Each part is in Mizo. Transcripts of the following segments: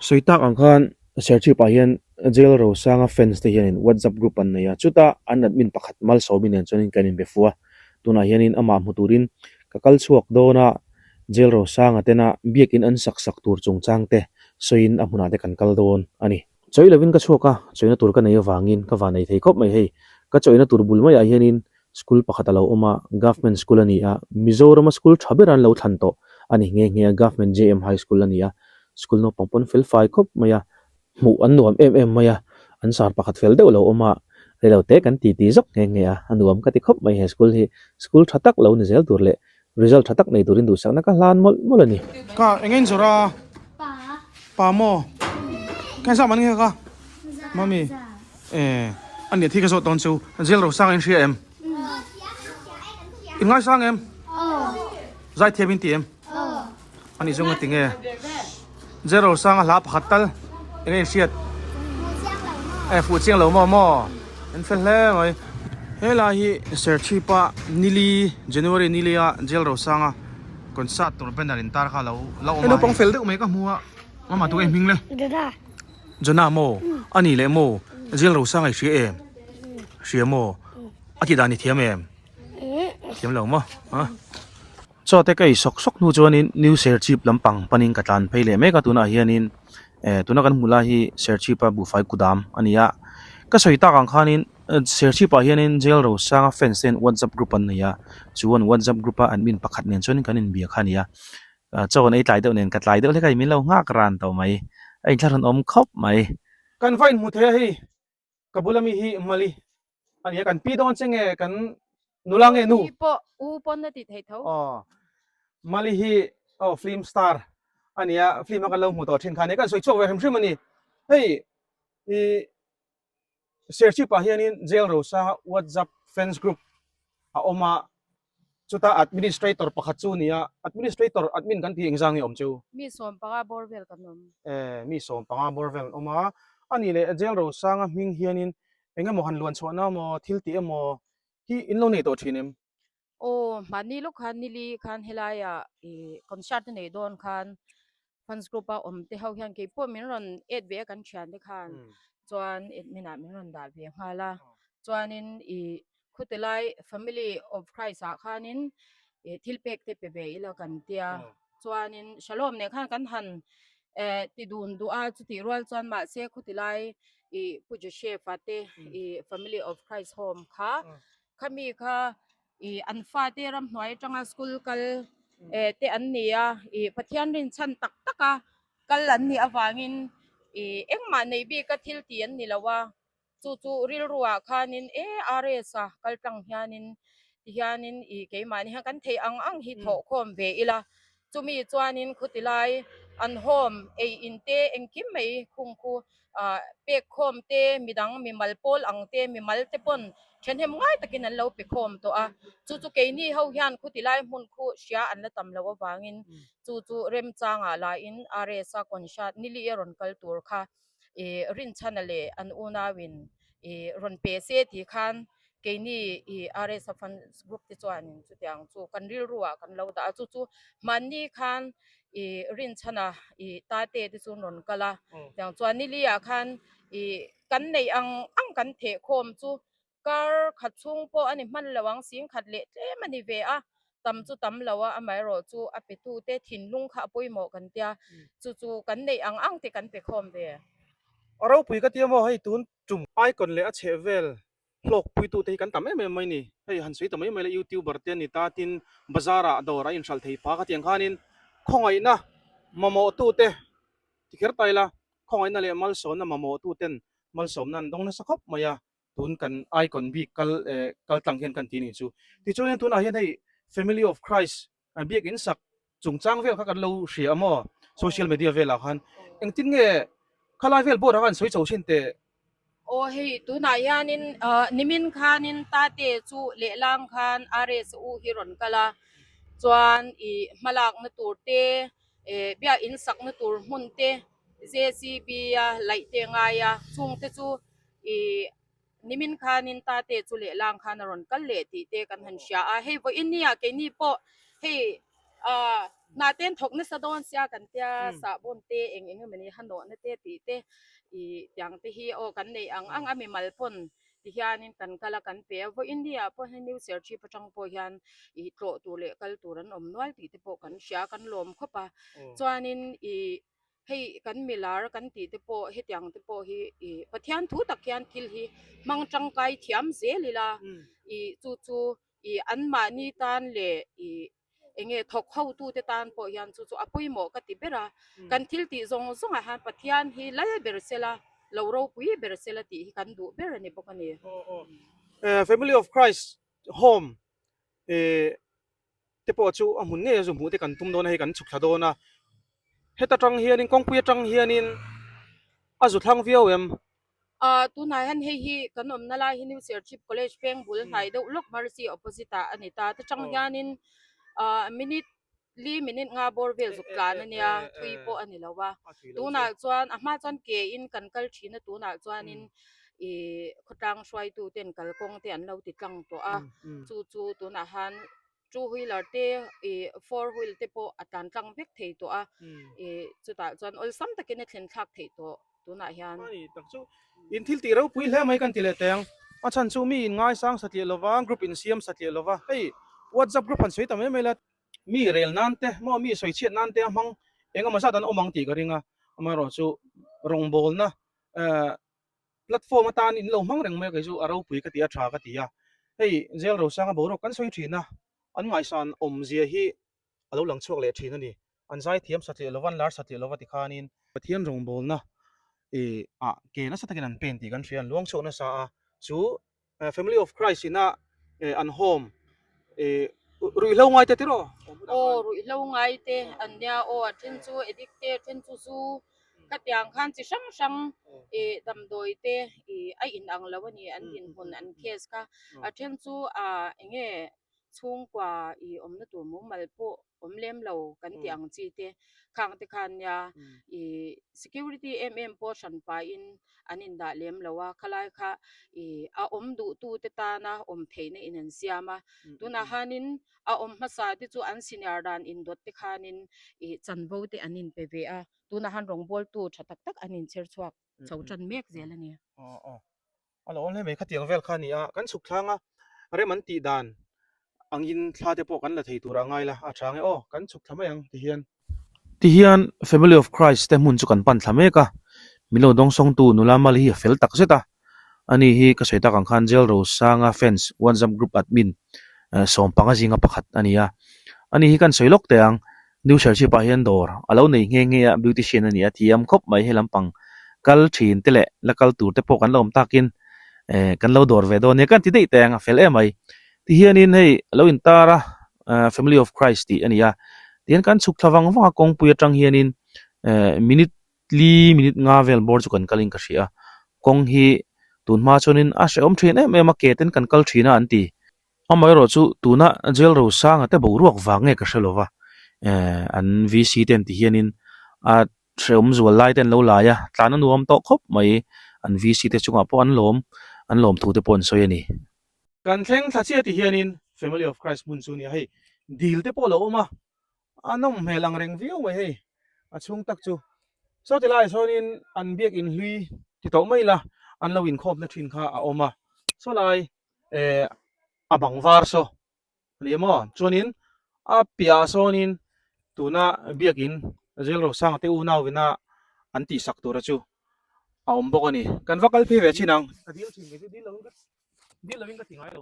Sawi tak ang khan Serchhip ah hian Jail Rosanga fans te hianin WhatsApp group an nei a, chuta an admin pakhat Malsawmi nen chuanin kan inbe fu a, tunah hianin amah hmu turin ka kal chhuak dawn a, Jail Rosanga tena biakin an sak sak tur chungchang te sawiin a hmunah te kan kal dawn a ni. Chawi lovin ka chhuak a, chawina tur ka nei avangin ka van ei thei khawp mai hei, ka chawina tur bul maiah hianin School pakhat a lo awm a, Government school a ni a, Mizorama school tha ber an lo thlan tawh a ni nghe nghe a, Government JM High School a ni a, school naupang pawn fel fai khawp mai a, hmuh an nuam em em mai a, an sar pakhat fel deuh lo awm a, reilo te kan ti ti zawk nghe nghe a, a nuam ka ti khawp mai he school hi, school tha tak lo ni zel tur leh result tha tak nei turin duhsakna ka hlan mawlh mawlh a ni. Ka eng in zawrh a? Pa. Pa maw? Ka zah man nge ka? Mami. Eh, a nia thi ka zawh tawn chu. Jail ro sang in hria em? In ngai sang em? Zai thiam in ti em? Ani chu nga ti nge? Jail ro sang a hla pakhat tal eng in hriat? Eh, fuh chiang lo maw maw? In fel hle mai. He lai hi Serchhipa nili January nili a Jail ro sang a concert tur banner in tar kha lo la awm a. Hei naupang fel deuh mai ka hmu a. Mama tu nge hming le? Jonah maw? A nih leh maw? Jail Rosanga i hria em? Hria maw? A tih dan i thiam em? Thiam lo maw? Ha? Chaw te ka ei sawk sawk hnu chuanin New Serchhip lampang panin ka tlan phei leh mek a tunah hianin eh tuna kan hmuh lai hi Serchhip a buhfai kudam a ni a. Ka sawi tak ang khanin Serchhip ah hianin Jail Rosanga fans ten WhatsApp group an nei a, chu an WhatsApp group a admin pakhat nen chuanin kan inbia kha a ni a. Chaw kan ei tlai deuh nen ka tlai deuh hlek a min lo nghak ran tawh mai a inthlahrun awm khawp mai. Kan va inhmu thei a hei ka bula mi hi Mali a nia kan pi dawn che nge kan nula nge nu? Pi pawh u pawn a ti thei tho. Aw Mali hi aw film star a nia film a kan lo hmu tawh thin kha nia kan sawi chhuak ve hrim hrim a ni hei i Serchhip ah hianin Jail Rosanga WhatsApp fans group a awm a, chuta administrator pakhat chu a ni a, administrator admin kan tih engzang nge awm chu? Mi 15 bawr vel kan awm. E, mi 15 bawr vel an awm a, a nih leh Jail Rosanga hming hianin eng emaw han luan chhuahna emaw thil tih emaw hi in lo nei tawh thin em? Aw, mahni lawk khan nili khan helaiah ih concert a nei dawn khan fans group a awm te ho hian keipawh min rawn add ve a kan thian te khan chuan admin ah min rawn dah ve nghal a chuanin ih khuti lai family of Christ ah khanin ih thil pek te pe ve ila kan tia chuanin Shalom nen khan kan han eh ti dun duh a chutih rual chuan mahse khuti lai ih Pu Joseph a te ih family of Christ home kha Khami kha ih an fate ramhnuai atanga school kal eh te an ni a, ih Pathian rinchhan tak taka kal an nih avangin ih engmah nei bika thil tih an ni lo a, chu chu rilruah khanin e RS a kal tlang hianin tihianin ih keimahni hian kan theih ang ang hi thawhkhawm ve ila. Chumi chuanin khuti lai an home ei in te engkim mai khung khu ah pek khawm te midang mimal pawl ang te mimal te pawn thahnem ngai takin an lo pe khawm tawh a, chu chu keini ho hian khuti lai hmun khu hria an la tam loh avangin chu chu remchangah lahin RS a concert nili a rawn kal tur kha ih rinchhana leh an unauin ih rawn pe se tih khan keini ih RS a fans group te chuanin chutiang chu kan rilru ah kan lo dah a chu chu hmanni khan ih rinchhana ih tate te chu an rawn kal a tiang chuan nili ah khan ih kan neih ang ang kan theh khawm chu Kar khat chhung pawh a ni hman lo ang, sing khat leh tlem a ni ve a, tam chu tam lo a, amaherawh chu a petute thinlung kha a pawimawh kan tia, chu chu kan neih ang ang te kan pe khawm ve. A ropui ka tia maw hei tun tum icon leh a chheh vel hlawk puitute hi kan tam em em mai ni, hei han sawi ta mai mai la youtuber te an ni ta tin bazar ah dawr a inhralh thei phak a tiang khanin khawngaihna mamawhtute ti kher ta ila khawngaihna leh malsawmna mamawhtuten malsawmna an dawng nasa khawp mai a. tun kan icon bik kal eh kal tlang hian kan ti nih chu. Tichuan tunah hian hei Family of Christ an biakin sak chungchang vel kha kan lo hria a maw social media velah khan engtin nge khalai vel board ah khan sawi chho thin teh. Aw hei tunah hianin ah nimin khanin tate chu lehlang khan RSU hi rawn kal a chuan ih hmalakna tur te eh biakin sakna tur hmun te JCB a laih te ngai a chungte chu Ih nimin khanin tate chu lehlang khan a rawn kal leh tih te kan han hria a, hei vawiin nia keini pawh hei ah. Hnah te an thawk nasa dawn sia kan tia sahbawn te eng eng emawni hanawhna te tih te ih tiang te hi aw kan neih ang ang a mimal pawn ti hianin kan kal a kan pe a vawiin ni ah pawh hian new serchhip atang pawh hian ih tlawh tur leh kal tur an awm nual tih te pawh kan hria a kan lawm khawp a chuanin ih hei kan milar kan tih te pawh hetiang te pawh hi ih Pathian thu tak hian thil hi hmang tangkai thiam zel ila ih chu chu ih anmahni tan leh ih enge thawk hotute tan pawh hian chu chu a pawimawh ka ti ber a, kan thil tih zawng zawngah hian Pathian hi lal ber sela, lo ropui ber sela tih hi kan duh ber a ni bawk a ni. Family of Christ Home te pawh chu a hmun ngei a zu hmuh te kan tum dawn a, hei kan chhuk thla dawn a, heta tang hianin kawngpui atang hianin a zu thlang viau em? Ahh tunah hian hei hi kan awmna lai hi New Serchhip College peng bul hnai deuh lawk Mercy opposite ah a ni ta. Ta chang hianin ahh minute li minute nga bawr vel zuk tlan a nia thui pawh a ni lo a. Tunah chuan a hma chuan ke in kan kal thin a tunah chuanin ih khawtlang hruaitu ten kalkawng te an lo ti tlang tawh a chu chu tunah hian two wheeler te ih four wheel te pawh a tlan tlang vek thei tawh a ih chutah chuan awlsam takin a thlen thlak theih tawh tunah hian. Ani tak chu in thil tih ropui hle mai kan ti leh teng a chhan chu mi in ngaisang satliah lova group in siam satliah lova hei whatsapp group han sawi ta mai mai la mi rel nan te maw mi sawi chhiat nan te a hmang engemaw zat an awm ang tih ka ring a amaherawhchu rawngbawlna eh Platform atan in lo hmang reng mai a kei chu a ropui ka ti a tha ka ti a, hei Jail Rosanga boruak kan sawi thin a, an ngaihsan awmzia hi a lo lang chhuak leh thin a ni, an zaithiam satliah lova an lar satliah lova tikhanin Pathian rawngbawlna ih ah ke nasa takin an pen tih kan hria, an luang chhuak nasa a, chu Family of Christ ina an home ih ruihhlo ngai te tiraw? Aw ruihhlo ngai te an nia aw a then chu addict te a then chu zu khatiang khan chi hrang hrang ih damdawi te ih a in ang lo a ni an dinhmun an case kha a then chu ah eng nge chhungkua ih awmna tur mumal pawh awm lem lo kan tih ang chi te khang te khan nia ih security em em pawh hran pahin an indah lem lo a khalai kha ih a awm duh tu te tana awm theihna in an siam a tunah hanin a awm hmasa te chu an senior dan indawt te khanin ih chanvo te an inpe ve a tunah han rawngbawltu tha tak tak an inchher chhuak chho tan mek zel a ni. A lo awm hle mai, khatiang vel kha a ni a, kan chhuk thlang a, rem an tih dan angin thla te pawh kan la thei tur a ngai la, a tha nge aw, kan chhuk thla mai ang ti hian. Ti hian Family of Christ te hmun chu kan pan thla mek a, min lo dawngsawngtu nula Mali hi a fel tak zet a, ani hi ka sawi tak ang khan Jail Rosanga fans WhatsApp group admin sawmpanga zinga pakhat a ni a, ani hi kan sawi lawk teh ang, New Serchhip ah hian dawr a lo nei nghe nghe a, beautician a ni a, thiam khawp mai he lampang kal thin te leh la kal tur te pawh kan lo awm takin eh kan lo dawr ve dawn nia kan ti daih teh ang a fel em mai. Tihianin hei a lo intar a eh Family of Christ tih a ni a, tihian kan chhuk thla vang vang a kawngpui atang hianin eh minute li minute nga vel bawr chu kan kalin ka hria a, kawng hi tunhma chuanin a hrehawm thin em em a ke ten kan kal thin a an ti. Amaherawh chu tuna Jail Rosanga te boruak vang nge ka hre lova, eh an VC te an ti hianin a hrehawm zual lai te an lo lai a, tlan a nuam tawh khawp mai, an VC te chungah pawh an lawm, an lawm thu te pawh an sawi a ni. Kan thleng thla chiah ti hianin Family of Christ hmun chu a ni a, hei dil te pawh a lo awm a, a nawm hmel ang reng viau mai hei a chhung tak chu. Saw ti laiah sawnin an biakin hlui ti tawh mai ila an lo inkhawmna thin kha a awm a, saw lai eh a bang var saw a ni maw chuanin a piahah sawnin tuna biakin Jail Rosanga te unau ina an tihsak tura chu a awm bawk a ni kan va kal phei ve chin ang ka dil thin kei chu dil lovin ka dil lovin ka ti ngai lo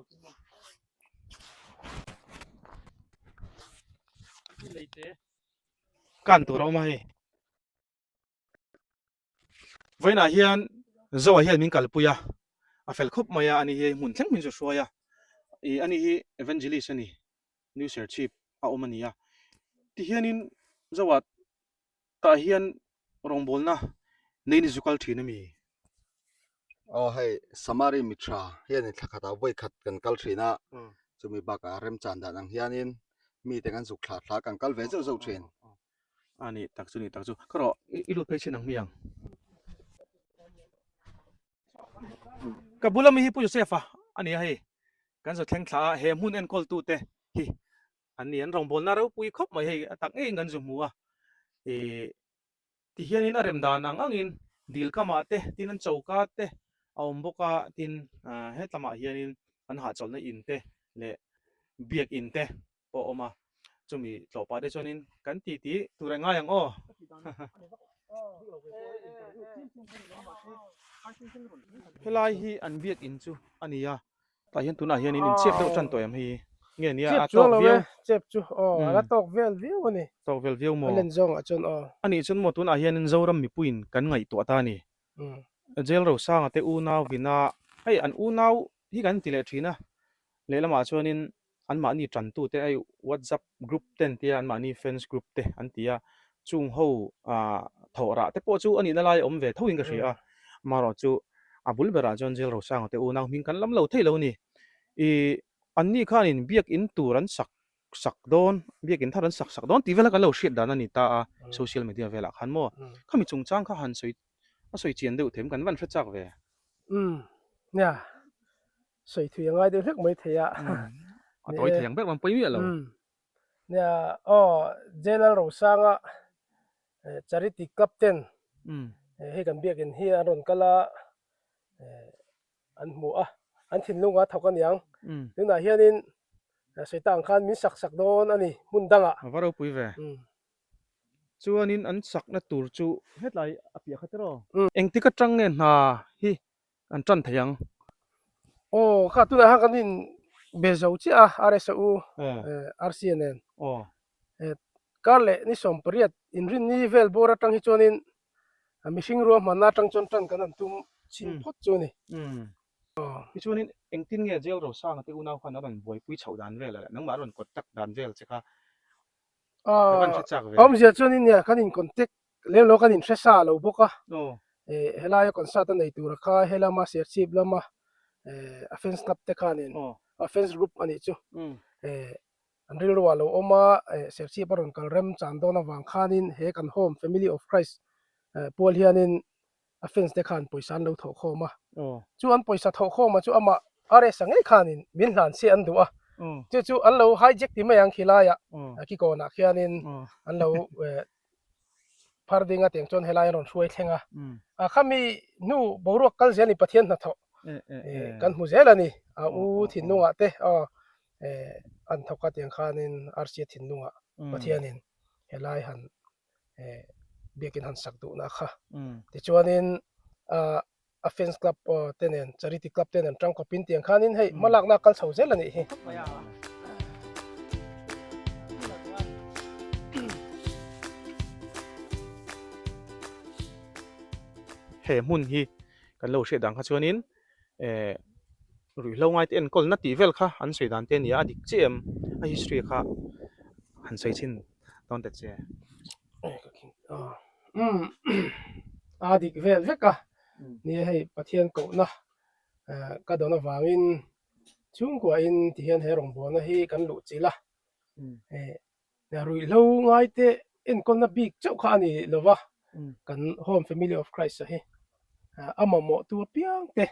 kan tur a awm a hei. Vawiinah hian Zoa hian min kalpui a, a fel khawp mai a, ani hi hmun thleng min zu hruai a, ih ani hi evangelist a ni, New Serchhip a awm a ni a, tihianin Zoa tah hian rawngbawlna nei ni zu kal thin a mi? Aw hei Samari Mithra hianin thla khatah vawi khat kan kal thin a, chumi bakah remchan dan ang hianin mite kan zuk thla thla kan kal ve zeuh zeuh thin. A ni tak chu ni tak chu ka rawh i lut phei chin ang hmiang. Ka bula mi hi Pu Joseph a a ni a hei kan zo thleng thla a he hmun enkawl tu te hi An ni an rawngbawlna ropui khawp mai hei a tak ngeiin kan zu hmu a. Ih ti hianin a rem dan ang angin dil kamah te tin an choka te a awm bawk a tin hetlamah hianin an hahchawlhna in te leh biak in te pawh a awm a chumi tlawhpah te chuanin kan ti ti tur a ngai ang aw. Helai hi an biak in chu a ni a tah hian tunah hianin inchep deuh tan tawh em hei nge nia a tawk viau chep chu aw a la tawk vel viau a ni tawk vel viau maw a len zawngah chuan aw a nih chuan maw tunah hianin Zoram mipuiin kan ngaihtuah ta a ni Jail Rosanga te unau vina hei an unau hi kan ti leh thin a lehlamah chuanin anmahni tantute hei WhatsApp group te an tia anmahni fans group te an ti a chung ho ah thawh rah te pawh chu a nihna lai a awm ve tho in ka hria a amaherawh chu a bul berah chuan Jail Rosanga te unau hming kan lam lo thei lo a ni ih anni khanin biakin tur an sak sak dawn biakin thar an sak sak dawn tih vel kha kan lo hriat dan a ni ta a social media velah khan maw khami chungchang kha han sawi a sawi chian deuh them kan van hre chak ve. Umm nia sawi thui a ngai deuh hlek mai thei a. A tawi thei ang ber man pawi miah lo. Nia aw Jailal Rosanga Charity Club ten hei kan biakin hi an rawn kal a an hmu a an thinlung a thawk aniang tunah hianin sawi ta ang khan min sak sak dawn a ni hmun dangah. A va ropui ve. Chuanin an sakna tur chu hetlai a piah kha tiraw? Engtik atang nge hna hi an tan thei ang? Aw kha tunah khan kan in be zo chiah a RSU RCA nen. Aw. Kar leh ni 18 inrinni vel bawr atang hi chuanin mihring ruahmanna atang chuan tan kan han tum chhin phawt chu a ni. Tichuanin engtin nge Jail Rosanga te unau khan a rawn buaipui chhoh dan vel a leh nangmah a rawn contact dan vel che kha Ka van hre chak ve. Awmzia chuan in nia kan in contact lem lo kan in hre sa lo bawk a. Helaia concert a nei tura kha helama Serchhip lama a fans club te khanin a fans group a nih chu an rilru ah lo awm a Serchhip a rawn kal rem chan dawn avang khanin he kan home Family of Christ pual hianin a fans te khan pawisa an lo thawh khawm a chu an pawisa thawh khawm a chu amah RS a ngei khanin min hlan se an duh a chu chu an lo hijack ti mai ang khilaiah kikawnah khianin an lo phar ding a tiang chuan helai an rawn hruai thleng a a khami hnu boruak kal zel ni Pathian hnathawh kan hmu zel a ni a u thinlungah te aw an thawk a tiang khanin RC a thinlungah Pathianin helai han biakin han sak duhna kha tichuanin a fans club te nen charity club te nen tangkawpin tiang khanin hei hmalakna a kal chho zel a nih hi. He hmun hi kan lo hriat dan kha chuanin ruihhlo ngaite enkawlna tih vel kha an sawi dan te a ni a, a dik chiah em a history kha han sawi chhin dawn ta che. A dik vel vek a ni hei Pathian kohna ka dawn avangin chhungkuahin tihian he rawngbawlna hi kan luh chilh a ruihhlo ngaite enkawlna bik chauh kha a ni lo va kan Home Family of Christ a hi a mamawh tu apiang te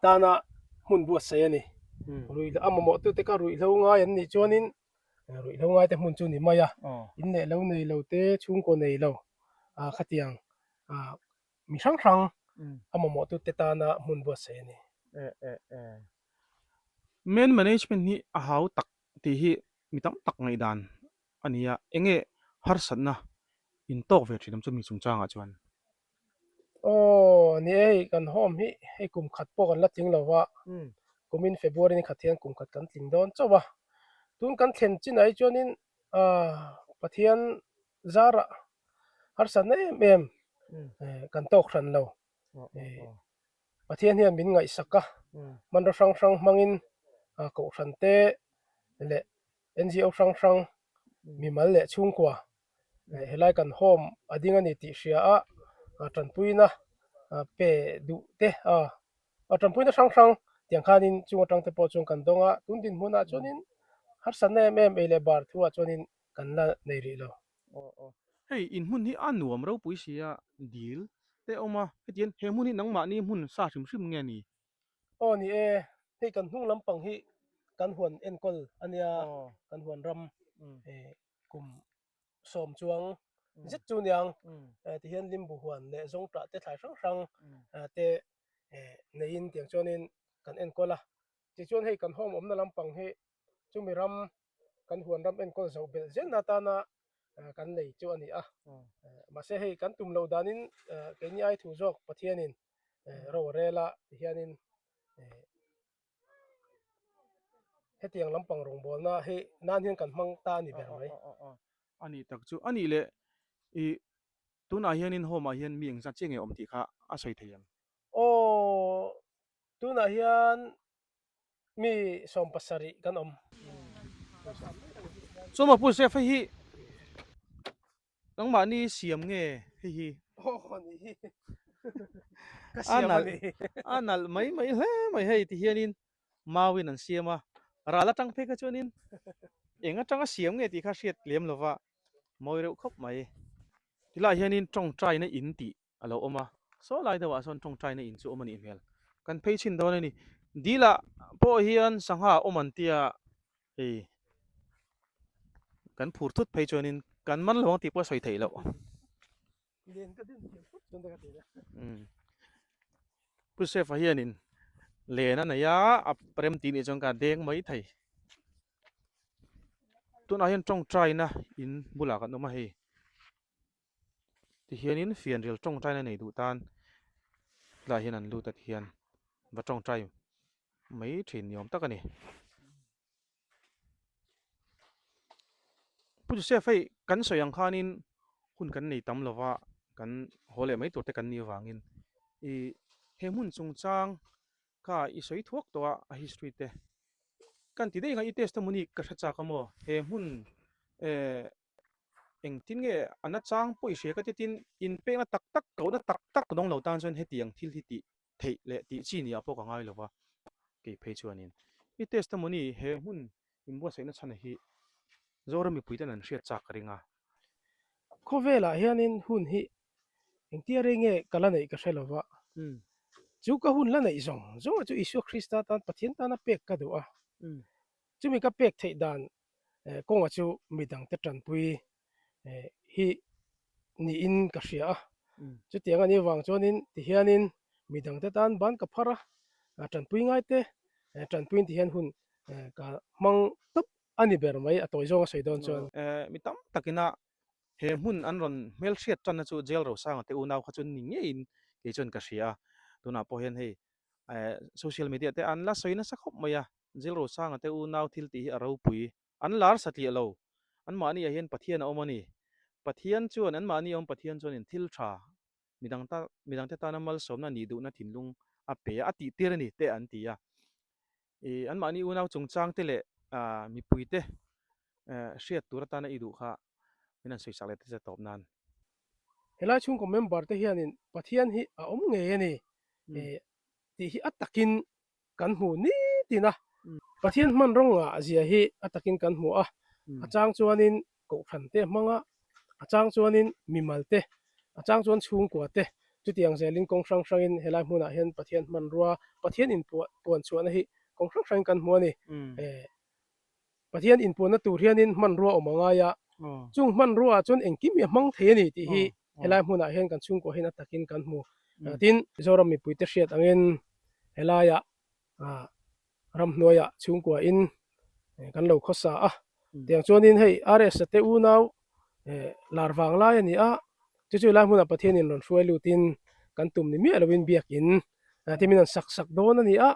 tana hmun buatsaih a ni ruihhlo a mamawh tute kha ruihhlo ngai an nih chuanin ruihhlo ngaite hmun chu ni mai a in leh lo nei lo te chhungkaw nei lo ah khatiang ah mi hrang hrang a mamawh tute tana hmun buatsaih a ni. Man management hi a hau tak tih hi mi tam tak ngaihdan a ni a, enge harsatna in tawk ve thin awm chu mi chungchangah chuan? Aw ni e, hei kan home hi hei kum khat pawh kan la tling lo va, kumin February ni khat hian kum khat kan tling dawn chauh a, tun kan thlen chinah hi chuanin Pathian zarah harsatna em em kan tawk hran lo. Pathian hian min ngaihsak a, hmanraw hrang hrang hmangin kohhran te leh NGO hrang hrang mimal leh chhungkua helai kan home a ding a ni tih hria a tanpuina pe duh te a tanpuina hrang hrang tiang khanin chung atang te pawh chuan kan dawng a, tun dinhmunah chuanin harsatna em em ei leh bar thuah chuanin kan la nei rih lo. Hei inhmun hi a nuam ropui sia dil te a awm a, hetiang he hmun hi nangmahni hmun sa hrim hrim nge ni? Aw ni e, hei kan hnung lampang hi kan huan enkawl a nia, kan huan ram kum sawm chuang zet chu niang tihian limbu huan leh zawngtah te thlai hrang hrang te neiin tiang chuanin kan enkawl a. Tichuan hei kan home awmna lampang hi chumi ram kan huan ram enkawl zoh belh zel atana kan nei chu a ni a. Mahse hei kan tum loh danin keini ai thu zawk Pathianin ro a rel a tihianin hetiang lampang rawngbawlna hi nan hian kan hmang ta a ni ber mai. A nih tak chu a nih leh ih tunah hianin home ah hian mi engzat chiah nge awm tih kha a sawi thei em? Aw tunah hian mi 70 kan awm. Chawma Pu Chef hei hi nangmahni siam nge hei hi? Aw ni hi ka siam a ni. A nalh mai mai hle mai hei ti hianin mauin an siam a, ral atang phei kha chuanin eng atanga siam nge tih kha hriat lem lova mawi reuh khawp mai. Tilaiah hianin tawngtaina in tih a lo awm a, saw lai deuhah sawn tawngtaina in chu awm a nih hmel. Kan phei chhin dawn a ni. Dilah pawh hian sangha a awm an tia hei kan phur thut phei chuanin kan man lo ang tih pawh a sawi theih loh. Pu Sefa hianin len a nei a, a rem tih nih chuan ka deng mai thei. Tunah hian tawngtaina in bulah kan awm a hei. Tihianin fianrial tawngtaina nei duh tan tlaiah hian an lut a tihian va tawngtai mai thin ni awm tak a ni. Pu Joseph hei kan sawi ang khanin hun kan nei tam lova kan haw leh mai tur te kan nih avangin ih he hmun chungchang kha i sawi thuak tawh a a history te kan ti daih ang a i testimony ka hre chak a maw he hmun eh Engtin nge a nachang pawh i hria ka ti tin inpekna tak tak kohna tak tak dawng lo tan chuan hetiang thil hi tih theih leh tih chi nia pawh ka ngai lo va, kei phei chuanin i testimony he hmun inbuatsaihna chhan hi Zoram mipui ten an hriat chak ka ring a. Khawvelah hianin hun hi engtia rei nge ka la neih ka hre lo va, chu ka hun la neih zawng zawng ah chu Isua Krista tan Pathian tana pek ka duh a, chumi ka pek theih dan kawnga chu midangte tanpui hi niin ka hria a, chutiang a nih avang chuanin tihianin midangte tan ban ka phar a, tanpui ngaite tanpuiin tihian hun ka hmang tawp a ni ber mai a tawi zawng a sawi dawn chuan. Mi tam takina he hmun an rawn hmelhriat tanna chu Jail Rosanga te unau kha chu ni ngeiin kei chuan ka hria a, tunah pawh hian hei social media te an la sawi nasa khawp mai a, Zil Rosanga te unau thil tih hi a ropui. An lar satliah lo. Anmahni ah hian Pathian a awm a ni. Pathian chuan anmahni a awm Pathian chuanin thil tha midang ta midangte tana malsawmna nih duhna thinlung a pe a, a tihtir a ni te an ti a. Ih anmahni unau chungchang te leh mipui te hriat tur atana i duh kha min han sawisak leh te tawp nan. Helai chhungkaw member te hianin Pathian hi a awm ngei a ni tih hi a takin kan hmu nitin a, Pathian hman rawnga zia hi a takin kan hmu a, a chang chuanin kohhran te a hmang a, a chang chuanin mimal te, a chang chuan chhungkua te, chutiang zelin kawng hrang hrangin helai hmunah hian Pathian hmanrua, Pathian inpuah puan chhuahna hi kawng hrang hrangin kan hmu a ni. Pathian inpuanna tur hianin hmanrua awm a ngai a, chung hmanrua ah chuan engkim hi a hmang thei a ni tih hi helai hmunah hian kan chhungkua hian a takin kan hmu. Tin, Zoram mipuite hriat angin helaiah ramhnuaiah chhungkua in kan lo khawsa a, tiang chuanin hei RS te unau lar vang lai a ni a, chu chu helai hmunah Pathianin rawn hruai lutin kan tum ni miah loin biakin te min rawn sak sak dawn a ni a,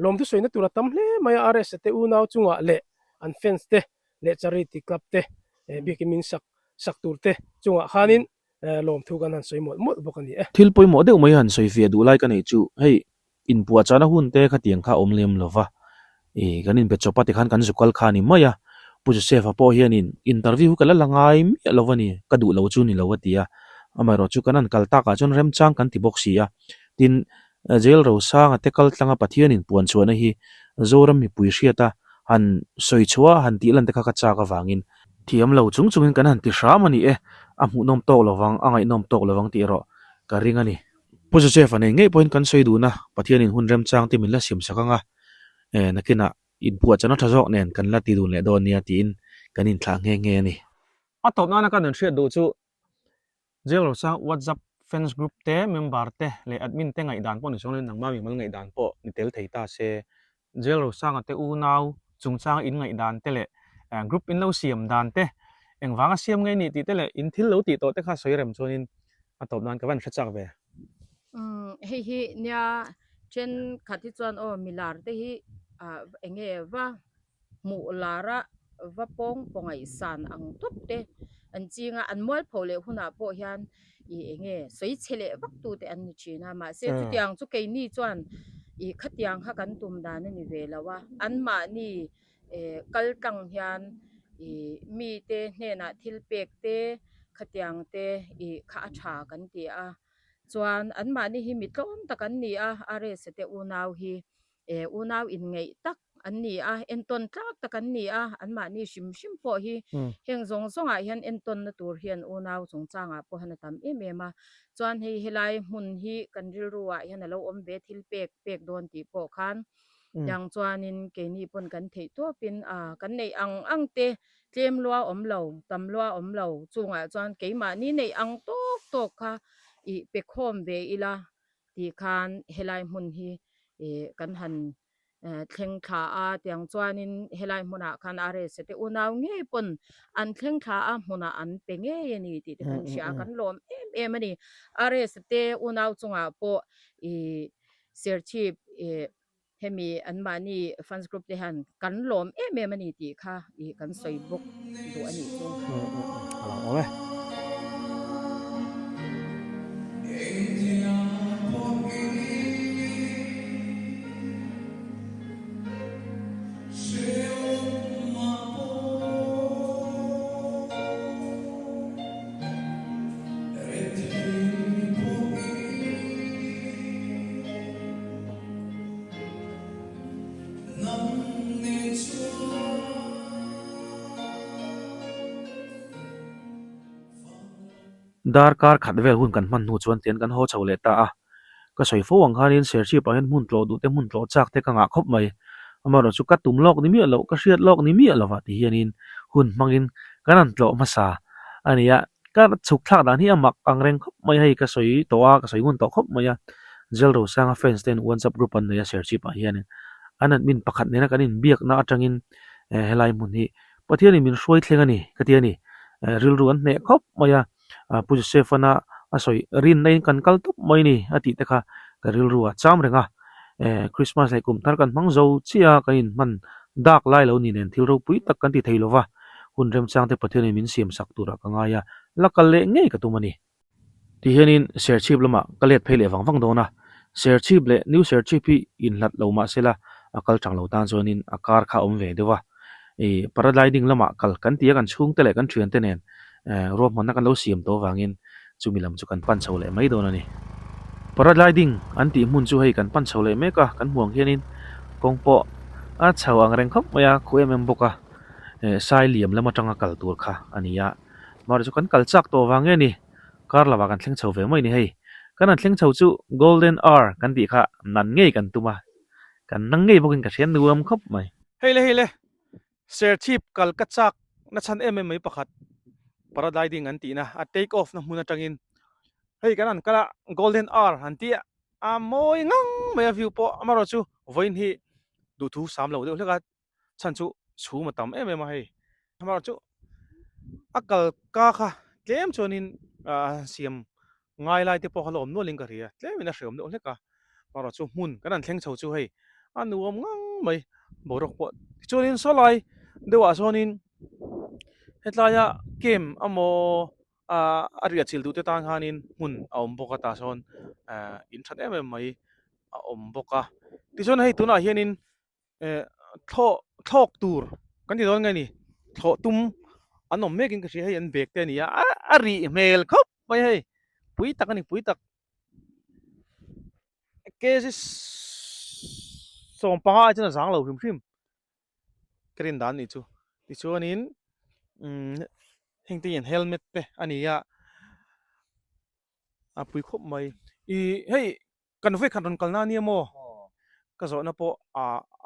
Lawmthu sawina tur a tam hle mai a, RS te unau chungah leh an fans te leh charity club te biakin min sak sak tur te chungah khanin lawmthu kan han sawi mawlh mawlh bawk a ni e. Thil pawimawh deuh mai han sawi fiah duh lai ka neih chu hei inpuahchahna hun te khatiang kha a awm lem lo va, ih kan inbe chawp a tikhan kan zukal kha a ni mai a, Pu Joseph-a pawh hianin interview hi ka la la ngai miah lo a ni, ka duh lo chu ni lo a ti a, amaherawh chu kan han kal takah chuan remchang kan ti bawk si a, tin Jail Rosanga te kal tlanga Pathianin puan chhuahna hi Zoram mipui hriata han sawi chhuah a han tih lan te kha ka chak avangin thiam lo chung chungin kan han ti hram a ni e, a hmuhnawm tawk lovang, a ngaihnawm tawk lovang tih erawh ka ring a ni. Pu Joseph-a nei ngei pawhin kan sawi dun a, Pathianin hun remchang te min la siam sak ang a, nakinah. Inpuahchahna tha zawk nen kan la ti dun leh dawn nia tiin kan inthlah nghe nghe a ni. A tawp nana ka nun hriat duh chu Jail Rosang WhatsApp fans group te member te leh admin te ngaihdan pawh ni chuang loin nangmah mimal ngaihdan pawh ni tel thei ta se. Jail Rosanga te unau chungchanga in ngaihdan te leh group in lo siam dan te engvanga siam ngei nih tih te leh in thil lo tih tawh te kha sawi rem chuanin a tawp nan ka van hre chak ve. Umm hei hi nia thenkhat hi chuan aw milar te hi ah eng nge va hmuh lar a va pawng pawngaihsan ang tawp te an ching a an mualpho leh hunah pawh hian ih eng nge sawi chhe leh vak tu te an ni thin a mahse chutiang chu keini chuan ih khatiang kha kan tum dan a ni ve lo a anmahni eh kal tlang hian ih mite hnenah thil pek te khatiang te ih kha a tha kan ti a chuan anmahni hi mi tlawm tak an ni a RS te unau hi eh unau inngeih tak an ni a entawn tlak tak an ni a anmahni hrim hrim pawh hi heng zawng zawngah hian entawnna tur hian unau chungchangah pawh hian a tam em em a chuan hei helai hmun hi kan rilru ah hian alo awm ve thil pek pek dawn tih pawh khan tiang chuanin keini pawn kan theih tawpin a kan neih ang ang te tlem lua awm lo tam lua awm lo chungah chuan keimahni neih ang tawk tawk kha ih pe khawm ve ila tih khan helai hmun hi ih kan han thleng thla a tiang chuanin helai hmunah khan RS te unau ngei pawn an thleng thla a hmunah an pe ngei a ni tih te kan hria a kan lawm em em a ni. RS te unau chungah pawh ih Serchhip ih hemi anmahni fans group te hian kan lawm em em a ni tih kha ih kan sawi bawk duh a nih chu. A lo awm e. Darkar khat vel hun kan hman hnu chuan tian kan haw chho leh ta a, ka sawi fo ang khanin Serchhip ah hian hmun tlawh duh te hmun tlawh chak te ka ngah khawp mai, amaherawh chu ka tum lawk ni miah loh ka hriat lawk ni miah lova ti hianin hun hmangin kan han tlawh hmasa a ni a. Ka chhuk thlak dan hi a mak ang reng khawp mai hei ka sawi tawh a ka sawi ngun tawh khawp mai a Jail Rosanga fans ten WhatsApp group an nei a Serchhip ah hianin an admin pakhat nena kan inbiakna atangin eh helai hmun hi Pathianin min hruai thleng a ni ka ti a ni eh rilru an hneh khawp mai a ah Pu Joseph-ana a sawi rinna in kan kal tawp mai ni a tih te kha ka rilru a cham reng a eh Christmas leh kum thar kan hmang zo chiah a kan inhman dak lai lo ni nen thil ropui tak kan ti thei lo va. Hun remchang te Pathianin min siam sak turah ka ngai a, la kal leh ngei ka tum a ni. Ti hianin Serchhip lamah ka let phei leh vang vang dawn a, Serchhip leh New Serchhip hi inhlat lo mah sela a kal chang lo tan chuanin a kar kha a awm ve deuh a. Ih paragliding lamah kal kan ti a kan chhungte leh kan thiante nen ruahmanna kan lo siam tawh avangin chumi lam chu kan pan chho leh mai dawn a ni. Paragliding an tih hmun chu hei kan pan chho leh mek a, kan hmuh ang hianin kawng pawh a chho ang reng khawp mai a, khuh em em bawk a. eh sai liam lam atanga kal tur kha a ni a mahse chu kan kal chak tawh vang nge ni kar lovah kan thleng chho ve mai ni hei kan han thleng chho chu golden hour kan tih kha nan ngei kan tum a kan nang ngei bawkin ka hria nuam khawp mai. Hei le hei le Serchhip kal ka chak na chhan em em mai pakhat paragliding an tihna a take off na hmun atangin hei kan han kal a golden hour han tih a a mawi ngang mai a view pawh amaherawh chu vawiin hi duhthu sam lo deuh hlek a. chhan chu chhum a tam em em a hei amaherawh chu a kal ka kha tlem chuanin ah siam ngai lai te pawh kha la awm nualin ka hria tlemin a hreawm deuh hlek a amaherawh chu hmun kan han thleng chho chu hei a nuam ngang mai boruak pawh tichuanin saw lai deuhah sawnin hetlaia camp emaw ah a riah chilh duh te tan khanin hmun a awm bawk a tah sawn ah in that em em mai a awm bawk a tichuan hei tunah hianin. eh thlawh thlawk tur kan ti dawn nge ni thlawh tum an awm mek in ka hria hei an bag te a ni a a rih hmel khawp mai hei pui tak a ni pui tak kg sawmpanga ai chuan a zang lo hrim hrim ka rin dan nih chu tichuanin umm heng te hian helmet te a ni a a pui khawp mai ih hei. Kan vawikhat rawn kalna ania maw? Ka zawhna pawh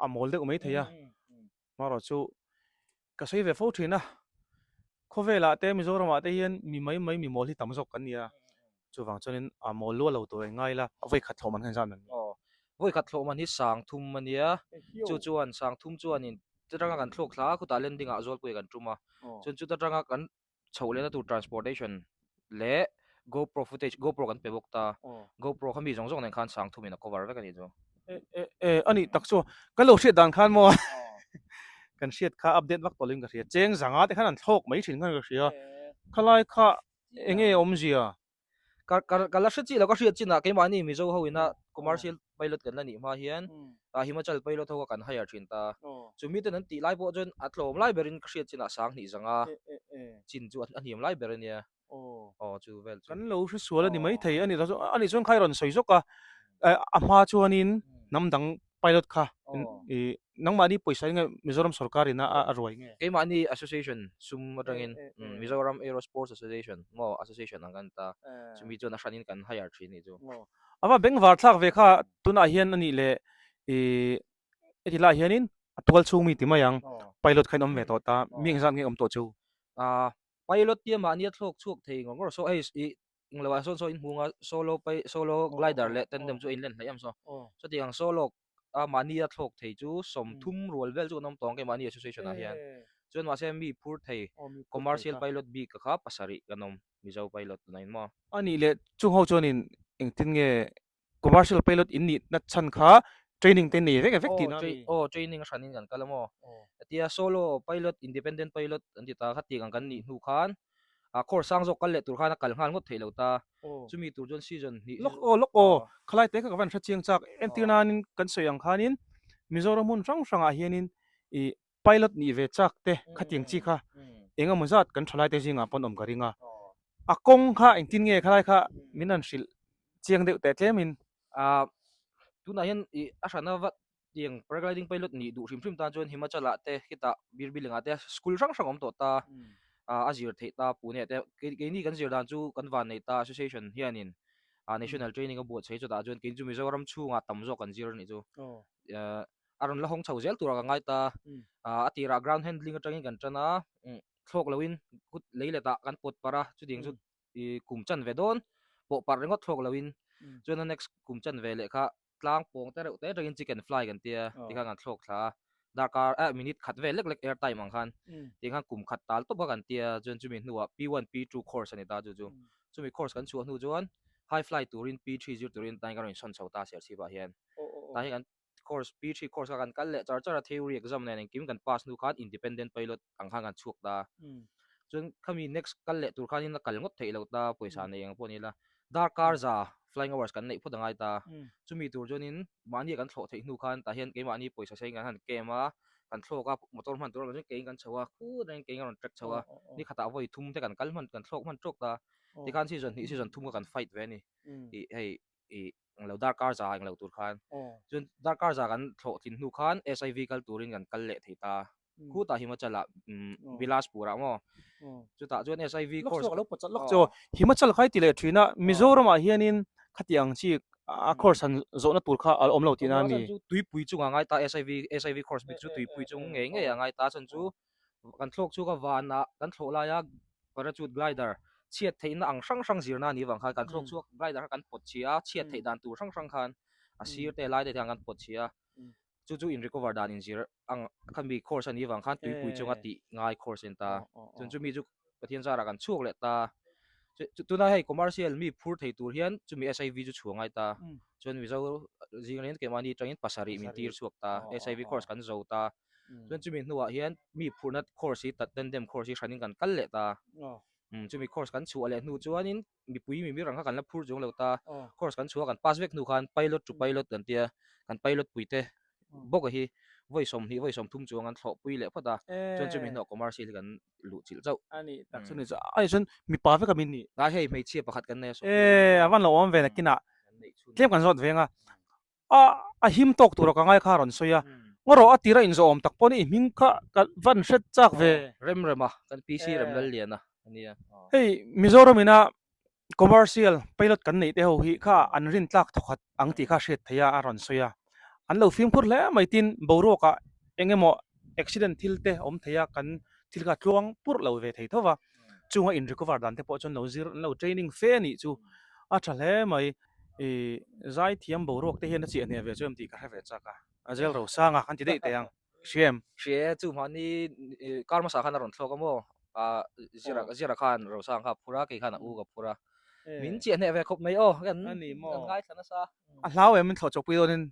a mawl deuh mai thei a. Hmarawh chu ka sawi ve fo thin a, khawvelah te Mizoramah te hian mi mai mai mi mawl hi tam zawk kan ni a, chuvang chuanin a mawl lua lo tur eng ngai ila vawi khat thlawh man kha inzat man ni. Aw, vawi khat thlawh man hi sang thum a nia, chu chuan sang thum chuanin chutanga kan thlawk thla a, khutah landing ah Zawlpui kan tum a, chuan chuta tanga kan chhoh lehna tur transportation leh GoPro footage, GoPro kan pe bawk ta, GoPro kha mi zawng zawng nen khan sang thumin a cover vek a nih chu. E e e a nih tak chu kan lo hriat dan khan maw kan hriat kha update vak tawh lovin ka hria, cheng zanga te khan an thlawk mai thin khan ka hria, khalai kha enge awmzia? Ka ka ka la hre chiah lo ka hriat chinah keimahni Mizo ho ina commercial pilot kan la nih hma hian ah Himachal pilot ho kha kan hire thin ta. Chu miten an tih lai pawh chuan a tlawm lai berin ka hriat chinah sang hnih zanga chin chu a hniam lai ber ania. Aw chu vel chu. Kan lo hre sual a ni maithei a ni a nih chuan kha i rawn sawi zawk a, a hma chuanin hnam dang Pilot kha i nangmahni pawisa nge Mizoram sorkar in a ruai nge? Keimahni association sum atangin Mizoram Aero Sports Association maw association ang kan ta chumi chuan a hranin kan hire thin nih chu. Ava bengvar thlak ve kha tunah hian anih leh i heti lai hianin a tual chhung mi ti mai ang pilot kha in awm ve tawh ta mi engzat nge awm tawh chu? Pilot tia mahni a thlawk chhuak thei ngawr ngawr saw hei i Englo ah sawn saw in hmung a solo pai solo glider leh tandem chu a inlen hleih em saw. Chuti ang solo a mahni a thlawk thei chu 30 rual vel chu an awm tawh ang keimahni association ah hian. Chuan mahse mi phur thei commercial pilot bik a kha pasarih kan awm Mizo pilot tunah in maw. Anih leh chung ho chuanin engtin nge Commercial pilot in nih na chhan kha training te nei vek vek tihna a mi? Aw, training a hranin kan kal a maw? Hetia solo pilot, independent pilot an ti ta kha tiang ang kan nih hnu khan a course sang zawk kal leh tur khan a kal nghal ngawt theih lo ta. Chumi tur chuan season hnih Lawk aw, lawk aw, khalai te kha ka van hre chiang chak. Entir nanin kan sawi ang khanin Mizoram hmun hrang hrangah hianin ih pilot nih ve chak te khatiang chi kha eng emaw zat kan thalai te zingah pawn awm ka ring a. A kawng kha engtin nge khalai kha min han hrilh chiang deuh teh tlemin. Ahh tunah hian ih a hrana vat tiang paragliding pilot nih duh hrim hrim tan chuan Himachal ah te khitah Birbiling ah te school hrang hrang a awm tawh ta ah a zir theih ta Pune ah te keini kan zir dan chu kan van nei ta association hianin ah national training a buatsaih chutah chuan keini chu Mizoram chhungah tam zawk kan zir a nih chu ahh a rawn la hawng chho zel turah ka ngai ta ah a tirah ground handling atangin kan tan a thlawk loin kut lei letah kan pawt parh a chutiang chu ih kum chan ve dawn pawh parh ringawt thlawk loin chuan a next kum chan ve leh kha tlang pawng te reuh te atangin chicken fly kan tia tikhan kan thlawk thla a darkar eh minute khat vel lek lek air time ang khan tikhan kum khat tal tawp kha kan tia chuan chumi hnuah P one P two course a ni ta chu chu chumi course kan chhuah hnu chuan high fly turin P three zir turin tain kan rawn insawn chho ta Serchhip ah hian tah hian kan course P3 course kha kan kal leh char char a theory exam nen engkim kan pass hnu khan independent pilot ang khan kan chhuak ta chuan khami next kal leh tur khanin a kal ngawt theih loh ta pawisa nei ang pawh ni ila darkar za flying hours kan neih phawt a ngai ta chumi tur chuanin mahni kan thlawh theih hnu khan tah hian keimahni pawisa sen kan han camp a kan thlawk a motor hman tur chuan keiin kan chho a khur reng keiin a rawn track chho a ni khatah vawi thum te kan kal hman kan thlawk hman tawk ta tikhan season hnih season thum kha kan fight ve a ni ih hei ih englo darkar za englo tur khan chuan darkar za kan thlawh tlin hnu khan SIV kal turin kan kal leh thei ta khutah Himachal ah Bilaspur ah maw chutah chuan SIV course lawk lawk lawk chu Himachal kha i ti leh thin a Mizoram ah hianin khati ang chi a course han zawhna tur kha a awm lo tihna a mi tuipui chungah ngai ta SIV SIV course bik chu tuipui chung ngei ngei a ngai ta chuan chu kan thlawk chhuak a vanah kan thlawh laia parachute glider chhiat theihna ang hrang hrang zirna a nih vang khan kan thlawk chhuak glider kha kan pawt chhia a chhiat theih dan tur hrang hrang khan a sir te lai te hian kan pawt chhia a chu chu in recover dan in zir ang khami course a nih vang khan tuipui chunga tih ngai course a ni ta chuan chumi chu Pathian zarah kan chhuak leh ta chu tuna hei commercial mi phur thei tur hian chumi SIV chu chhuah ngai ta chuan Mizo zing reng keimahni atangin pasarih min tir chhuak ta SIV course kan zo ta chuan chumi hnuah hian mi phurhna course hi tandem course hi hranin kan kal leh ta chumi course kan chhuah leh hnu chuanin mipui mimir ang kha kan la phur chuang lo ta course kan chhuah kan pass vek hnu khan pilot to pilot kan tia kan pilot pui te bawk a hi vawi 20 vawi 30 chuang an thlawh pui leh phawt a chuan chumi hnuah commercial hi kan luh chilh chauh ani tak chu ni chu ani chuan mipa vek a min nih a hei hmeichhia pakhat kan nei a e a van lo awm ve nakinah tlem kan zawt veng a a a him tawk tura ka ngai kha a rawn sawi a ngaw a tira inzawh awm tak pawh ni i hming kha ka van hret chak ve. Rem rem a kan PC rem lal lian a ania. Hei Mizoram ina commercial pilot kan neih te ho hi kha an rin tlak thawkhat ang tih kha hriat theih a a rawn sawi a an lo fimkhur hle mai tin boruak ah eng emaw. accident thil te awm thei a kan thil kha tluang purh lo ve thei tho va chunga in recover dan te pawh chuan lo zir an lo training fe a nih chu a tha hle mai ih zaithiam boruak te hian a chiah hneh ve chu em tih ka hre ve chak a a zel rosang a kan ti daih teh ang. Hria em? Hria e, chu mahni kar hmasa khan a rawn thlawk a maw? Ah, Zira Zira khan Rosang kha a phur a, kei khan a u ka phur a. Min chiah hneh ve khawp mai aw, kan kan ngaithla nasa. A hlau em min thlawh chawpui dawnin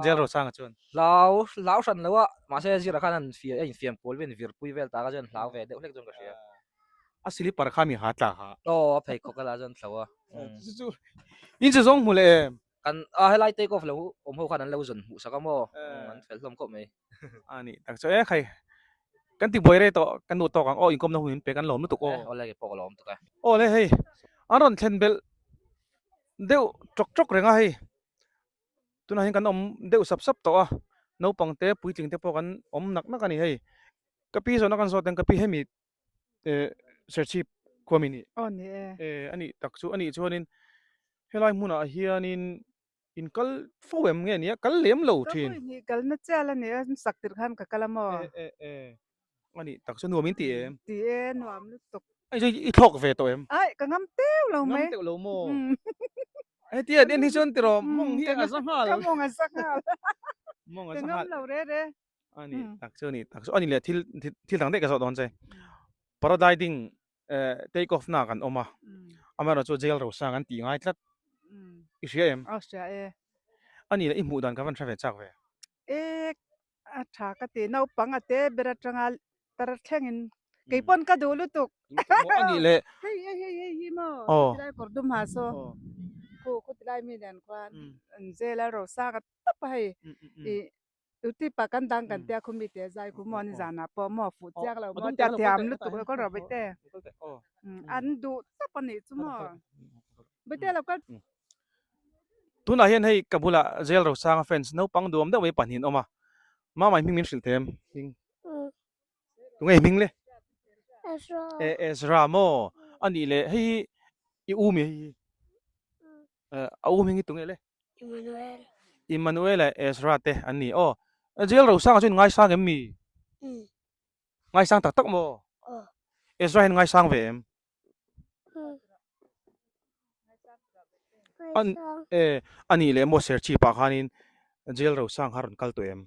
Jail Rosanga chuan? Hlau, hlau hran lo a, mahse Zira khan an fiah a infiam kual vel, invirpui vel tak a chuan hlau ve deuh hlek chuan ka hria. A slipper kha mi ha tla ha. Aw, a pheikhawk a la chuan thlo a. Chu chu in chu zawng hmu leh em? Kan a helai take off lo awm ho khan an lo zawn hmuh sak a maw? An fel hlawm khawp mai. A ni tak chu e khai kan ti buai rei tawh kan duh tawk ang aw inkawmna hun min pe kan lawm lutuk aw. Awle ke pawh ka lawm tuk e. Awle hei an rawn thlen belh deuh tawk tawk reng a hei tunah hian kan awm deuh sap sap tawh a naupang te puitling te pawh kan awm nak nak a ni hei ka pi zawhna kan zawt ang ka pi hemi eh Serchhip khua mi nih. Aw ni e. Eh a nih tak chu a nih chuanin helai hmunah hianin in kal fo em nge nia kal lem lo thin. Ka hnih kalna chial a ni a sak tirh khan ka kal a maw. Eh eh eh a nih tak chu nuam in ti em? Ti e nuam lutuk. Ai chu i thlawk ve tawh em? Ai ka ngam teuh lo mai. Ngam teuh lo maw? Hetia an en hi chuan tiraw mawng hi a za nghal. Ka mawng a za nghal. Mawng a za nghal. Ka ngam lo re re. A ni tak chu a ni tak chu a ni leh thil thil dang daih ka zawh dawn che. Paragliding eh take off na kan awm a, amaherawh chu jail rosang an tih ngai tlat. I hria em? Aw hria e. A ni leh i hmuh dan ka van hre ve chak ve. E a tha ka ti naupang a te ber atanga tar thlengin kei pawn ka duh lutuk. A ni leh. Hei hei hei hei hi maw khutilai kawr dum ha saw khu khutilai mi nen khuan an jail a rosang a tawp a hei i Uti pa kan dang kan tia khumi te zai khu maw ni zanah pawh maw fuh chiang lo maw tia thiam lutuk lo kal rawh Baite. An duh tawp a nih chu maw. Baite lo kal. Tunah hian hei ka bulah Jail Rosanga fans naupang duam deuh mai pahnihin awm a, Mama i hming min hrilh thei em? Hming. Tunge i hming le? Ezra. Ezra maw? A nih leh hei hi i u mi hei hi? A u hming hi tunge le? Emmanuel. Emmanuel leh Ezra te an ni aw. Jail Rosanga chu in ngaisang em mi? Umm. Ngaisang tak tak maw? Aw. Ezra hian ngaisang ve em? Umm. Ngaisang. E, a nih leh maw Serchhip ah khanin Jail Rosang kha rawn kal tawh em?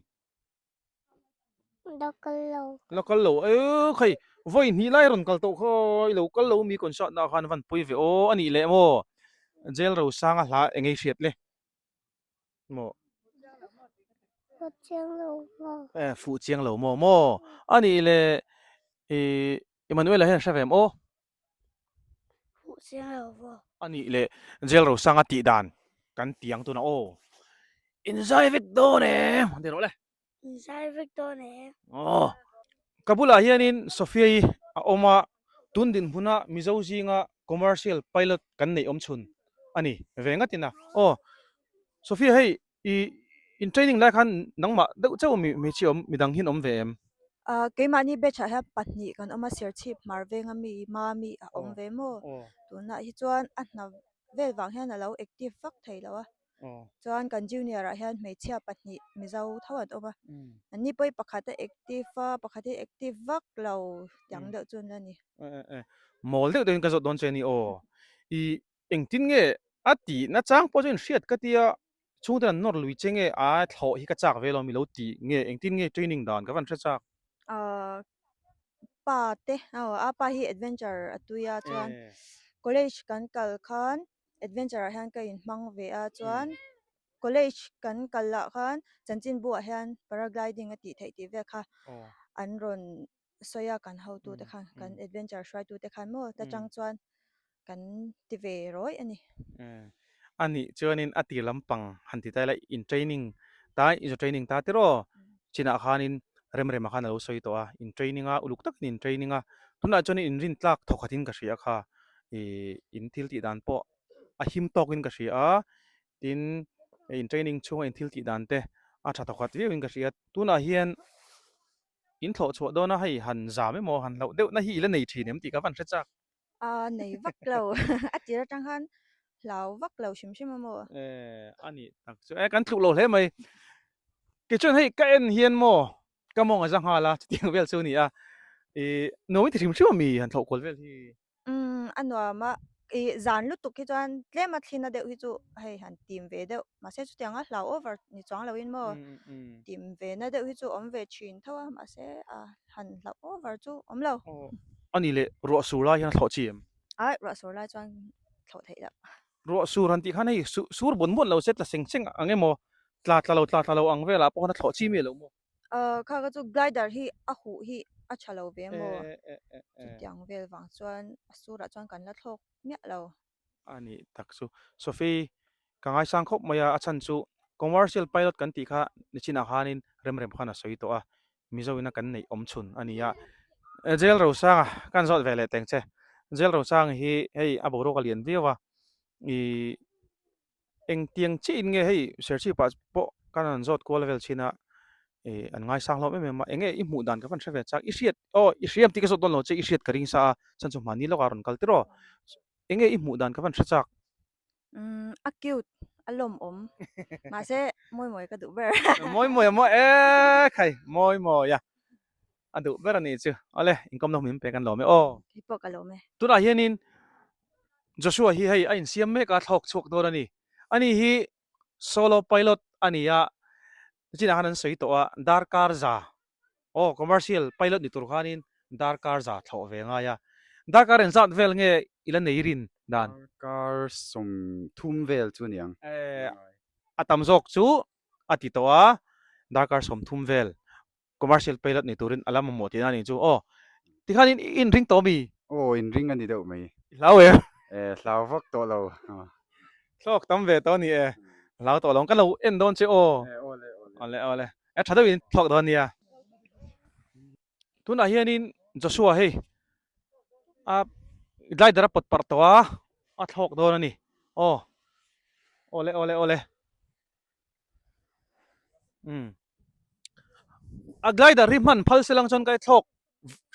La kal lo. La kal lo e khai vawi hnih lai rawn kal tawh kha i lo kal lo mi concert na khan van pui ve aw a nih leh maw jail rosanga hla eng ei hriat le maw Fuh chiang lo maw e fuh chiang lo maw maw a nih leh i Emmanuel a hian hre ve em aw Fuh chiang lo maw A nih leh jail rosanga tih dan kan ti ang tunah aw inzai vek dawn em an ti rawh le. Inzai vek dawn em. Aw ka bulah hianin Sophia-i a awm a tun dinhmuna Mizo zinga commercial pilot kan neih awm chhun a ni ve ngatin a aw Sophia hei I in training lai khan nangmah deuh chauh mi hmeichhia awm midang hian awm ve em? Ah keimahni batch ah hian pahnih kan awm a Serchhip hmar venga mi Mami a awm ve maw? Tunah hi chuan a hna vel vang hian a lo active vak thei lo a chuan kan junior ah hian hmeichhia pahnih Mizo tho an awm a anni pawh hi pakhat a active a pakhat hi active vak lo tiang deuh chu an la ni. Mawl deuh deuhin ka zawt dawn che a ni aw. I Engtin nge a tih nachang pawh chu inhriat ka tia, chhungte an nawr lui che nge a thlawh hi ka chak ve lo mi lo tih nge engtin nge training dan ka van hre chak. Ahh pa te aw a pa hi adventure a tui a chuan college kan kal khan adventure ah hian ka inhmang ve a chuan college kan kal ah khan chanchinbu ah hian paragliding a tih theih tih vel kha an rawn sawi a kan hotu te khan kan adventure hruaitu te khan maw ta chang chuan kan ti ve rawih a ni. A nih chuanin a tir lampang han ti ta ila in training ta in zu training ta tiraw chinah khanin Remrema khan a lo sawi tawh a in training a uluk takin in training a tunah chuanin in rintlak thawkhatin ka hria kha ih in thil tih dan pawh a him tawkin ka hria a tin in training chhunga in thil tih dan te a tha thawkhat viauin ka hria tunah hian In thlawh chhuah dawn a hei han zam emaw han hlauh deuh na hi i la nei thin em tih ka van hre chak. A nei vak lo a tir atang khan hlau vak lo hrim hrim a maw. E a nih tak chu e kan tluk lo hle mai. Kei chuan hei ka en hian maw. Ka mawng a za nghal a, chutiang vel chu a ni a. Ih, nuam i ti hrim hrim a mi han thlawh kual vel hi? Umm, a nuam a. Ih, zan lutuk hi chuan tlem a thlina deuh hi chu hei han tim ve deuh. Mahse chutiang a hlau over ni chuang loin maw tim ve na deuh hi chu awm ve thin tho a, mahse a han hlauh over chu awm lo. Aw, a ni leh, ruah sur lai hian a thlawh chi em? Ai, ruah sur lai chuan thlawh theih loh. Ruah sur han tih khan hei sur buan buan lo se tla seng seng ang emaw, tla tla lo tla tla lo ang velah pawh khan a thlawh chi mi lo maw? Aw kha kha chu glider hi a huh hi a tha lo ve maw? Chutiang vel vang chuan a surah chuan kan la thlawk miah lo. A nih tak chu. Sophie, ka ngaisang khawp mai a, a chhan chu commercial pilot kan tih kha nichinah khanin Remrem khan a sawi tawh a, Mizo ina kan neih awm chhun a ni a. Jail Rosanga kan zawt ve leh teng che. Jail Rosanga hi hei a boruak a lian viau a, ih engtiang chiah in nge hei Serchhip ah pawh kan han zawt kual vel chin a, ih an ngaisang hlawm em em a, enge i hmuh dan ka van hre ve chak, i hriat aw i hriam tih ka zawt dawn lo che i hriat ka ring sa a, chhan chu hmani lawkah rawn kal tir aw, enge i hmuh dan ka van hre chak. Umm a cute a lawmawm mahse mawi mawi ka duh ber. Mawi mawi a maw e khai mawi mawi a a duh ber a nih chu awle inkawmna hun min pek an lawm e aw. Kei pawh ka lawm e. Tunah hianin Joshua hi hei a insiam mek a thlawk chhuak dawn a ni. Ani hi solo pilot a ni a nichinah khan an sawi tawh a darkar za Aw, commercial pilot ni tur khanin darkar za thlawh ve ngai a. Darkar engzat vel nge i la nei rin dan? Darkar 30 vel chu niang. Eh, a tam zawk chu a ti tawh a, darkar 30 vel commercial pilot ni turin a la mamawh tihna a nih chu. Aw, tikhanin i inring tawh mi? Aw, inring a ni deuh mai. I hlau em? Eh, hlau vak tawh lo. Thlawk tam ve tawh a ni e. Hlau tawh lo ang. Ka lo en dawn che aw. Eh, awle, awle. Awle, awle. E tha deuhin thlawk dawn nia. Tunah hianin Joshua hei a glider a pawt parh tawh a, a thlawk dawn a ni. Aw, awle awle awle. Umm. A glider hi hman phal se lang chuan ka thlawk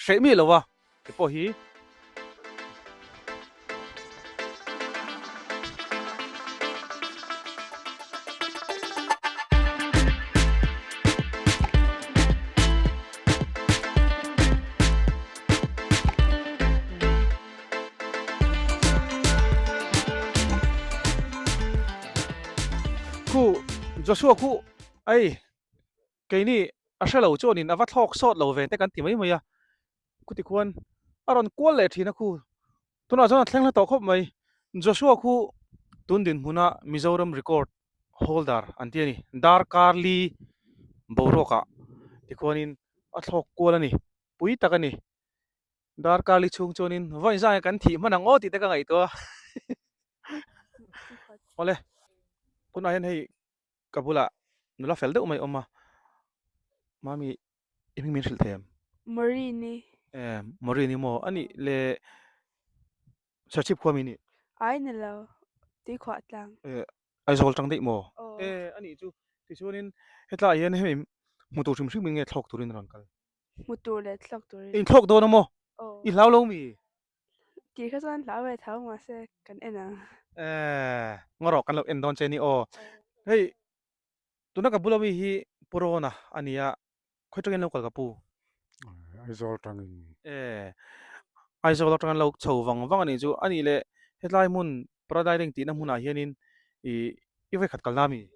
Hreh mi lo a ti pawh hi. Khu Joshua khu ei Keini a hre lo chuanin a va thlawk sawt lo ve te kan ti mai mai a, khuti khuan a rawn kual leh thin a khu. Tunah chuan a thleng hla tawh khawp mai. Joshua khu tun dinhmuna Mizoram record holder an ti a ni. Darkar li boruakah tikhuanin a thlawk kual a ni, pui tak a ni. Darkar li chhung chuanin vawiin zai kan thih hman ang aw tih te ka ngaihtuah a. Awle, tunah hian hei Ka bulah nula fel deuh mai awm a, Mami i hming min hrilh thei em? Maureen-i. Eh, Maureen-i maw? A nih le Serchhip khua mi nih? Ai ni lo, Tuikhuah tlang. Eh, Aizawl tang daih maw? Aw. Eh, a nih chu. Tichuanin hetlaiah hian hemi hmu tur hrim hrim in nge thlawk turin a rawn kal? Hmu tur leh thlawk turin. In thlawk dawn a maw? Aw. I hlau lo mi? Tih kha chuan hlau ve tho mahse kan en ang. Eh, ngarawh kan lo en dawn che ni aw. Hei, tuna ka bula mi hi Pu Rawna a ni a, khawi tangin lo kal ka pu? Aizawl tangin. Eh, Aizawl atangin lo chho vang vang a nih chu. A nih leh hetlai hmun Paradiding tihna hmunah hianin i i vawikhat kalna a mi?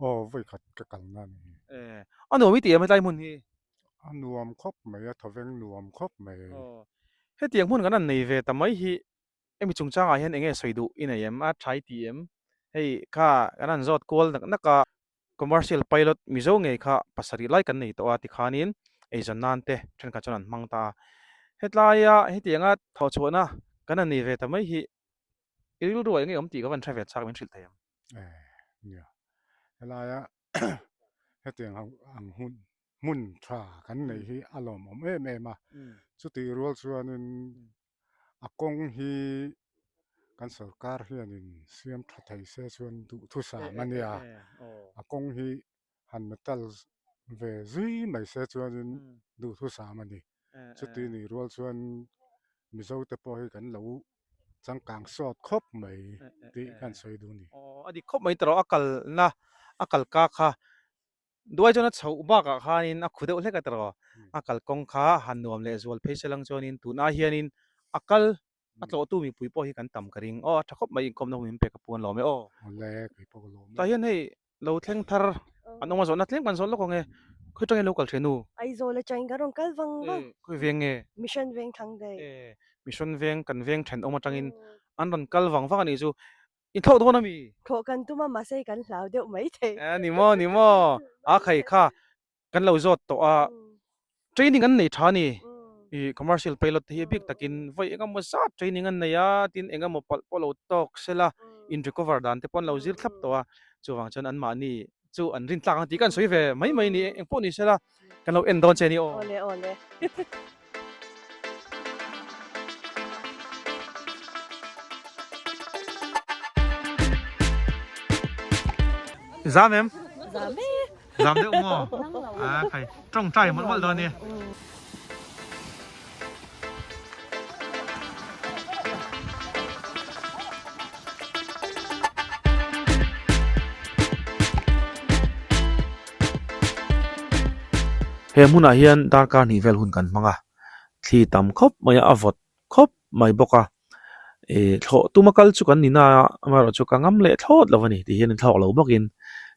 Aw, vawikhat ka kalna a ni. Eh, a nuam i ti em hetlai hmun hi? A nuam khawp mai, a thawveng nuam khawp mai. Aw, hetiang hmun kan han nei ve ta mai hi hemi chungchangah hian enge sawi duh i nei em? A tha i ti em? Hei kha kan han zawt kual nak nak a, commercial pilot Mizo ngei kha pasarih lai kan nei tawh a tikhanin eizawn nan te thenkhat chuan an hmang ta a. Hetlaia hetianga thawhchhuahna kan han nei ve ta mai hi i rilru ah enge awm tih ka van hre ve chak min hrilh thei em? Eh, nia. Helaia hetiang ang hun hmun tha kan nei hi a lawmawm em em a, chutih rual chuanin a kawng hi kan sorkar hianin siam tha thei se chuan duhthusam a nia, a kawng hi han metal ve zui mai se chuanin duhthusam a ni, chutih nih rual chuan Mizo te pawh hi kan lo changkang sawt khawp mai tih kan sawi duh a ni. Aw a dik khawp mai tawh a kalna a kalka kha. Duai chuan a chhoh bakah khanin a khu deuh hlek a tiraw? A kalkawng kha han nuam leh zual phei se lang chuanin tunah hianin a kal a tlawhtu mipui pawh hi kan tam ka ring. Aw a tha khawp mai inkawmna hun min pek a puan lawm e aw. Awle kei pawh ka lawm e. Tah hian hei lo thleng thar an awm a zawhna tlem kan zawh lawk ang e. Khawi tangin lo kal thin u? Aizawl atangin kan rawn kal vang vang. Khawi veng nge? Mission veng thlang daih. Mission veng kan veng thenawm atangin an rawn kal vang vang a nih chu. In thlawh dawn a mi? Thlawh kan tum a, mahse kan hlau deuh mai thei. A ni maw, ni maw. A khai kha kan lo zawt tawh a, training an nei tha a ni. I commercial pilot te hi a bik takin vawi eng emaw zat training an nei a, tin eng emaw palh pawh lo tawk sela in recover dan te pawh an lo zir thlap tawh a, chuvang chuan anmahni chu an rin tlak ang tih ka an sawi ve mai mai ni eng pawh ni sela kan lo en dawn che ni aw. Awle awle. Zam em? Zam e. Zam deuh maw? A khai tawngtai mawlh mawlh dawn e. He hmunah hian darkar hnih vel hun kan hmang a, thli tam khawp mai a, a vawt khawp mai bawk a, ih thlawh tuma kal chu kan ni na a, amaherawhchu ka ngam leh thlawt lo a ni tih hian thlawk lo bawkin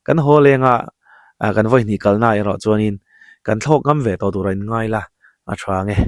kan haw leng a, ah kan vawi hnih kalna erawh chuanin kan thlawk ngam ve tawh tur a inngai la a tha ang e.